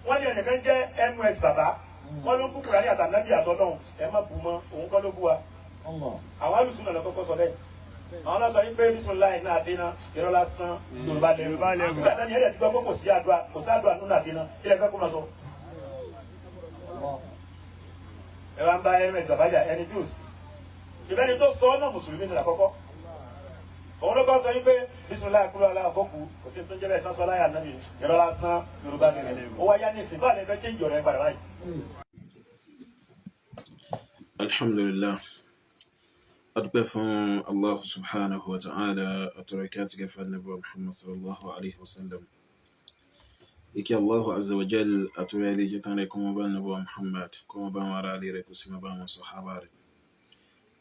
Wọ́n ní ẹnìkan jẹ́ MS Bàbá, wọ́n ló ń bú Kùránì àtànábì àtọ́lọ́hún. Ẹ má bú mọ́, òun kọ́ ló bú wa. Àwọn alùsùn náà kọ́kọ́ sọ bẹ́ẹ̀. Àwọn náà sọ yín pé bísímìláì náà àdínà, irọ́ lásán, Yorùbá lẹ́nu. Nígbà táwọn yẹn ti gbọ́ pé kò sí àdúrà, kò sí àdúrà nínú àdínà, kí lẹ fẹ́ kó máa sọ? Ẹ wá ń bá MS Bàbá jà, ẹni tí ò sí ìbẹ́ni tó sọ ọ́ náà, mùsùlùmí ni àkọ́kọ́. Òun ló kọ́ sọ yín pé bísímìláì kúrò aláàfọ́kù, kò sí tó ń jẹ́ bẹ́ẹ̀ sásọ láyà nábì, irọ́ lásán, Yorùbá lẹ́nu. Ó wá yá ní ìsìn báà lè fẹ́ change ọ̀rọ̀ ẹ padà báyìí. Alhamdulillah, adúpẹ́ fún Allah subhanahu wa ta'ala, àtọ̀rọ̀kẹ́ àti gẹ̀fà nàbí Muhammad sallallahu alaihi wasallam. Ìkẹ́ Allah azza wa jal àtọ̀rọ̀ ilé jẹ́ tán rẹ̀ kó mọ́ bá nàbí Muhammad, kó mọ́ bá wọn ará ilé rẹ̀, kó sì mọ́ bá wọn sàhábà rẹ̀.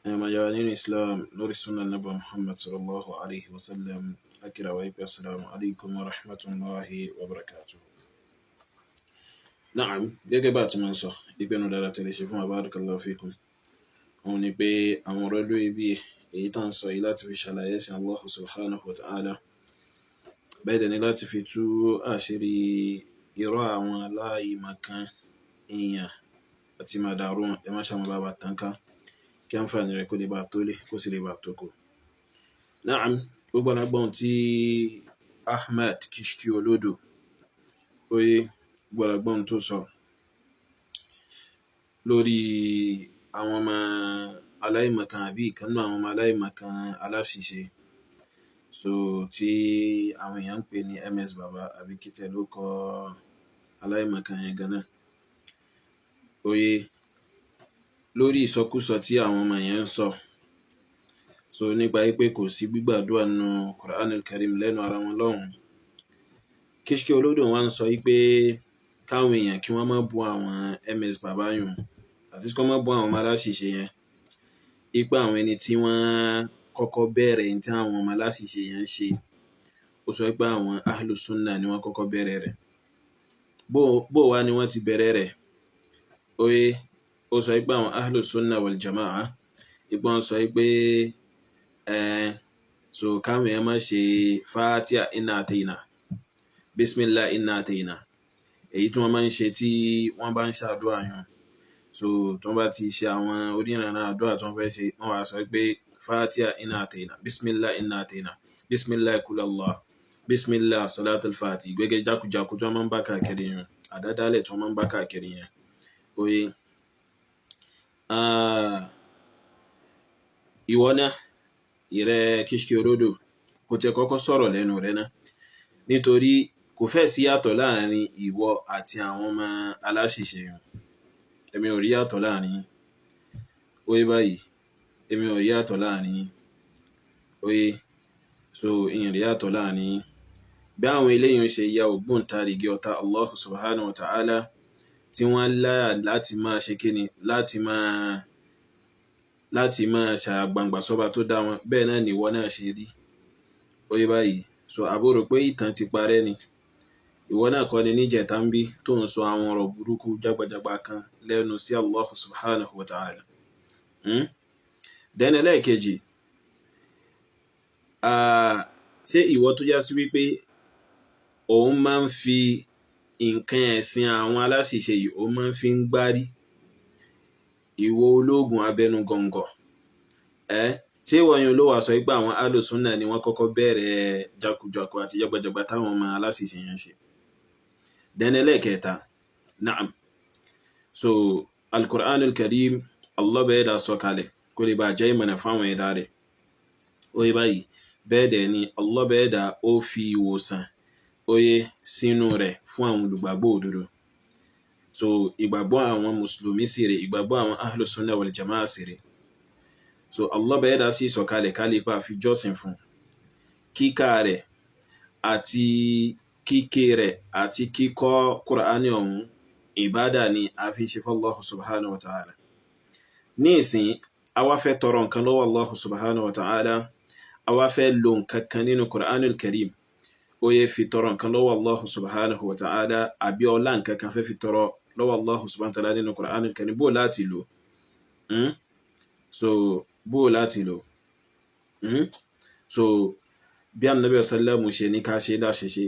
Ẹ̀yọ́ máa yára nínú Islam lórí súnà nàbí Muhammad sallallahu alaihi wasallam, akira wa ipe assalamu alaikum wa rahmatullahi wa barakatuh. Na'am, gẹ́gẹ́ bá ti máa ń sọ, ìgbẹ́nu dára tẹ̀lé ṣe fún wa, barakallahu fikum, òun ni pé àwọn ọ̀rọ̀ lórí bí èyí tá ń sọ yìí láti fi ṣàlàyé ẹ̀sìn Allah subhanahu wa ta'ala, bẹ́ẹ̀ dẹ̀ ni láti fi tú àṣírí irọ́ àwọn aláìmọ̀kan èèyàn àti màdàrú wọn. Ẹ má ṣàmù bá wa tàn ká kí àǹfààní rẹ̀ kó lè bá tó lé, kó sì lè bá tó kù. Na'am, gbogbo alágbọ̀n tí Ahmed Kishki Olódò oye, gbogbo alágbọ̀n tó sọ lórí àwọn ọmọ aláìmọ̀kan àbí ìkànnú àwọn ọmọ aláìmọ̀kan aláṣìṣe, so tí àwọn èèyàn ń pè ní MS Baba àbí kí tẹ̀ ló kọ aláìmọ̀kan yẹn gan náà oye, lórí ìsọkúsọ tí àwọn ọmọ yẹn ń sọ, so nípa pé kò sí gbígbàdúrà nínú Quran al-Karim lẹ́nu ara wọn lọ́hùn. Kishki Olódò wá ń sọ pé káwọn èèyàn kí wọ́n má bú àwọn MS Baba yùn àti kí wọ́n má bú àwọn ọmọ aláṣìṣe yẹn, ipa àwọn ẹni tí wọ́n kọ́kọ́ bẹ̀rẹ̀ ní tí àwọn ọmọ aláṣìṣe yẹn ń ṣe. Ó sọ pé àwọn Ahlus Sunnah ni wọ́n kọ́kọ́ bẹ̀rẹ̀ rẹ̀. Bó wá ni wọ́n ti bẹ̀rẹ̀ rẹ̀? Oye, ó sọ pé àwọn Ahlus Sunnah wal Jama'a ipò wọn sọ pé so káwọn èèyàn má ṣe Fatiha inna atayna, Bismillah inna atayna, èyí tí wọ́n máa ń ṣe tí wọ́n bá ń ṣàdúrà yẹn. So tí wọ́n bá ti ṣe àwọn onírànà àdúrà tí wọ́n fẹ́ ṣe, wọ́n wá sọ pé Fatiha inna atayna, Bismillah inna atayna, Bismillah kul Allah, Bismillah salatul fati, gbẹ́gẹ́ jákujàku tí wọ́n máa ń bá káàkiri yẹn, àdádálẹ̀ tí wọ́n máa ń bá káàkiri yẹn. Oye, ìwọ náà, ìrẹ Kishki Olódò, kò tẹ kọ́kọ́ sọ̀rọ̀ lẹ́nu rẹ náà, nítorí kò fẹ́ sí yàtọ̀ láàrin ìwọ àti àwọn ọmọ aláṣìṣe yẹn. Èmi ò rí yàtọ̀ láàrin yín. Oye báyìí, èmi ò rí yàtọ̀ láàrin yín. Oye, so ìyìn rí yàtọ̀ láàrin yín. Bí àwọn eléyìí ń ṣe ya ògbóǹtarìgì ọ̀tá Allah subhanahu wa ta'ala tí wọ́n láyà láti máa ṣe kíni, láti máa ṣàgbàǹgbà sọ́ba tó dá wọn, bẹ́ẹ̀ náà nìwọ náà ṣe rí. Oye báyìí, so àbúrò pé ìtàn ti parẹ́ ni. Ìwọ náà kọ́ ni níjẹta ń bí tó ń sọ àwọn ọ̀rọ̀ burúkú jágbajàgba kan lẹ́nu sí Allah subhanahu wa ta'ala. Then ẹlẹ́ẹ̀kejì, ṣé ìwọ tó já sí wípé òun máa ń fi nǹkan ẹ̀sìn àwọn aláṣìṣe yìí, òun máa ń fi ń gbárí, ìwọ ológun abẹnú gọ̀ǹgọ̀ ẹ́, ṣé ìwọ yẹn ló wá sọ pé àwọn alùsùnà ni wọ́n kọ́kọ́ bẹ̀rẹ̀ jákujàku àti jágbajàgba táwọn ọmọ aláṣìṣe yẹn ṣe? Then ẹlẹ́ẹ̀kẹta, na'am, so al-Qur'an al-Karim, Allah bẹ́ẹ̀ dá sọ kalẹ̀ kó lè bá jẹ́ ìmọ̀nà fáwọn ẹ̀dá rẹ̀. Ó yẹ báyìí, bẹ́ẹ̀ dẹ̀ ni Allah bẹ́ẹ̀ dá ó fi ìwòsàn óyé sínú rẹ̀ fún àwọn olùgbàgbọ́ òdodo. So ìgbàgbọ́ àwọn mùsùlùmí sì rè, ìgbàgbọ́ àwọn Ahlus Sunnah wal Jama'a sì rè. So Allah bẹ́ẹ̀ dá sí ìsọ̀kalẹ̀ ká lè pa fi jọ́sìn fún. Kíkà rẹ̀ àti kíké rẹ̀ àti kíkọ́ Kùránì ọ̀hún, ìbádà ni a fi ṣe fún Allah subhanahu wa ta'ala. Ní ìsìn, a wá fẹ́ tọrọ nǹkan lọ́wọ́ Allah subhanahu wa ta'ala, a wá fẹ́ lo nǹkan kan nínú Qur'anul Karim, ó yẹ fi tọrọ nǹkan lọ́wọ́ Allah subhanahu wa ta'ala, àbí ọlá nǹkan kan fẹ́ fi tọrọ lọ́wọ́ Allah subhanahu wa ta'ala nínú Qur'anul Karim, bó láti lò? So bó láti lò? So bí Ànábì sallamu ṣe ní ká ṣe láṣẹ ṣe.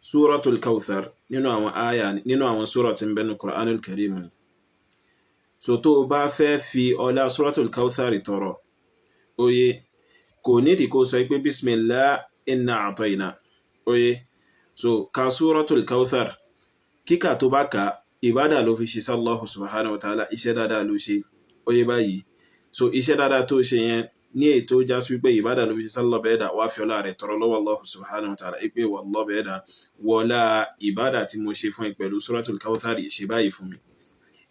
Suratul Kawthar nínú àwọn àyà, nínú àwọn sura tí ń bẹ nínú Qur'anul Karim ni. So tó o bá fẹ́ fi ọlá Suratul Kawthar tọrọ, oye, kò nídìí kó sọ pé bismillah inna a'tayna. Oye, so ka Suratul Kawthar, kíkà tó bá kà, ìbádà ló fi ṣe sallahu subhanahu wa ta'ala, iṣẹ́ dáadáa ló ṣe. Oye báyìí, so iṣẹ́ dáadáa tó ṣe yẹn ní ètò já sí wípé ìbádà ló fi ṣe sallahu bẹ́ẹ̀dà, wá fi ọlá rẹ̀ tọrọ lọ́wọ́ Allahu subhanahu wa ta'ala pé wallahu bẹ́ẹ̀dà, wọlá ìbádà tí mo ṣe fún ẹ pẹ̀lú Suratul Kawthar, ṣe báyìí fún mi.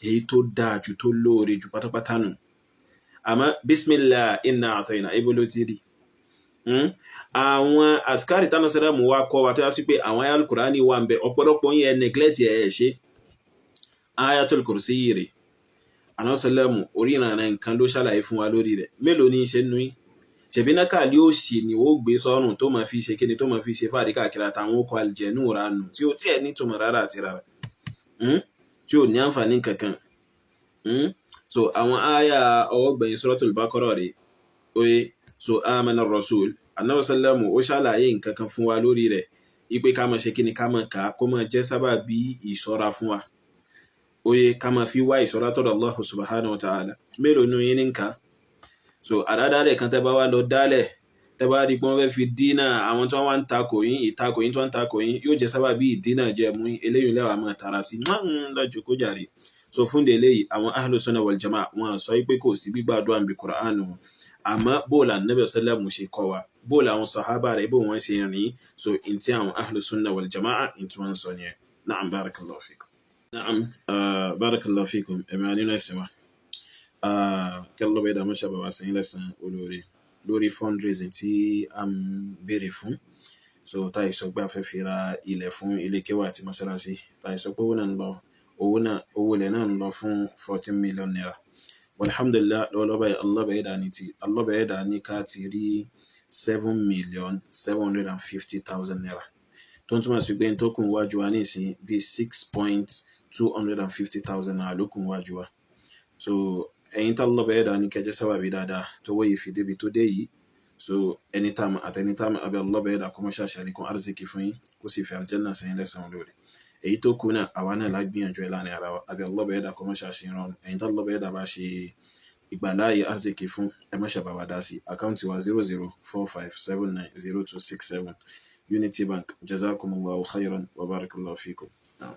Èyí tó dáa jù, tó lóore jù pátápátá nù. Àmọ́ bismillah inna a'tayna, ibo ló ti rí? Àwọn àsìkárì tánà sẹ́dá mú wa kọ́ wa tó yá sí pé àwọn ayatul Qur'ani wà ń bẹ, ọ̀pọ̀lọpọ̀ yẹn neglect ẹ̀ ṣe. Ayatul Kursi yìí rè, àná sẹ́lẹ̀mù orí ìrànà nǹkan ló ṣàlàyé fún wa lórí rẹ̀. Mélòó ní í ṣe nú yín? Ṣèbí nákàlí òṣì ni ó gbé sọ́rùn tó máa fi ṣe kíni, tó máa fi ṣe fáàrí káàkiri àtàwọn okọ̀ àlìjẹ̀nù ranù tí ó tiẹ̀ nítumọ̀ rárá àti rárá, tí ò ní àǹfààní kankan. So àwọn àyà ọwọ́ gbẹ̀yìn Suratul Baqarah rè, oye. So amana rasul, anabi sallama ó ṣàlàyé nǹkan kan fún wa lórí rẹ̀ ipe ká máa ṣe kíni, ká máa kà á, kó máa jẹ́ sábà bí ìṣọ́ra fún wa. Oye, ká máa fi wá ìṣọ́ra tọ̀dọ̀ Allah subhanahu wa ta'ala. Mélòó nu yín ní nǹkan? So àdádálẹ̀ kan tẹ́ bá wá lọ dálẹ̀, tẹ́ bá rí pé wọ́n fẹ́ fi dínà àwọn tí wọ́n wá ń takò yín, ìtakò yín tí wọ́n ń takò yín yóò jẹ́ sábà bí ìdínà jẹ́ mú yín. Eléyìí lẹ́wàá máa tara sí lọ́jọ́ kó jàre. So fún de eléyìí, àwọn ahlu sunna wal jamaa wọn sọ pé kò sí gbígbàdúrà níbi Kùránù, àmọ́ bóòlù ànábì sálàmù ṣe kọ́ wa, bóòlù àwọn sàhábà rẹ̀ bó wọ́n ṣe rìn, so n tí àwọn ahlu sunna wal jamaa n tí wọ́n sọ nìyẹn. Na'am, barakallahu fikum. Na'am, barakallahu fikum. Ẹ̀mí wa nínú ẹ̀sìn wa, kí Allah bẹ́ẹ̀ dá mọ́ṣẹ́ bàbá sẹ́yìn lẹ́sàn olóore lórí fundraising tí a ń béèrè fún. So táyì sọ pé a fẹ́ fi ra ilẹ̀ fún ilé kéwà àti mọ́ṣáláṣí, táyì sọ pé owó náà ń lọ, owó náà, owó ilẹ̀ náà ń lọ fún ₦14 million. Alhamdulillah, lọ́wọ́lọ́wọ́ báyìí, Allah bẹ́ẹ̀ dá ní ká ti rí ₦7,750,000, tó ń túmọ̀ sí pé n tó kún wájú wa nísìnyí bíi 6.250 thousand naira ló kún wájú wa. So ẹ̀yin tá Allah bẹ́ẹ̀ dá ní kẹjẹ́ sábàbí dáadáa tó wọ́yìí fi débi tó dé yìí, so ẹni tá a àtẹni tá a abẹ́ Allah bẹ́ẹ̀ dá kó mọ́ ṣàṣà àlékún arzikì fún yín, kó sì fi aljanna sẹ́yìn lẹ́sàn-án lórí. Èyí tó kù náà, àwa náà lágbìyànjú ẹ̀ láàrin ara wa. Abẹ́ Allah bẹ́ẹ̀ dá kó mọ́ ṣàṣì rọrùn. Ẹ̀yin tá Allah bẹ́ẹ̀ dá bá ṣe ìgbàláàyè arzikì fún, ẹ má ṣàbàwà dá sí àkáǹtì wa 0045790267, Unity Bank. Jazakumullahu khairan wa barakallahu fikum. Naam.